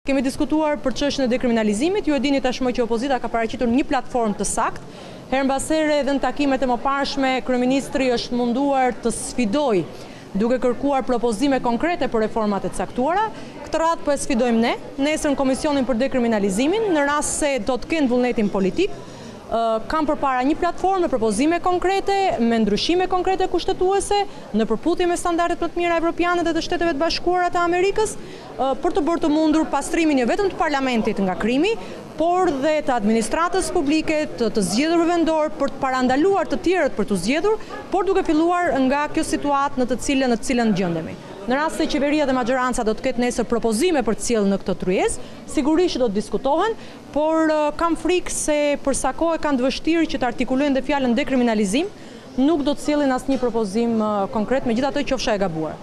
Kemi diskutuar për çështjen e dekriminalizimit, ju e dini tashmë që opozita ka paraqitur një platformë të saktë. Herë mbas here edhe në takimet e mëparshme kryeministri është munduar të sfidojë duke kërkuar propozime konkrete për reformat e caktuara. Këtë radhë po e sfidojmë ne, nesër në Komisionin për Dekriminalizimin, në rast se do të kenë vullnetin politik, kam përpara një platformë me propozime konkrete, me ndryshime konkrete kushtetuese, në përputhje me standardet më të mira evropiane dhe të Shteteve të Bashkuara të Amerikës, për të bërë të mundur pastrimin jo vetëm të parlamentit nga krimi, por dhe të administratës publike, të të zgjedhurve vendorë, për të parandaluar të tjerët për t'u zgjedhur, por duke filluar nga kjo situatë në të cilën në të cilën gjendemi. Në rast se qeveria dhe maxhoranca do të ketë nesër propozime për të sjellë në këtë tryezë, sigurisht që do të diskutohen, por kam frikë se për sa kohë e kanë të vështirë që të artikulojnë dhe fjalën dekriminalizim, nuk do të sjellin asnjë propozim konkret, megjithatë qofsha e gabuar.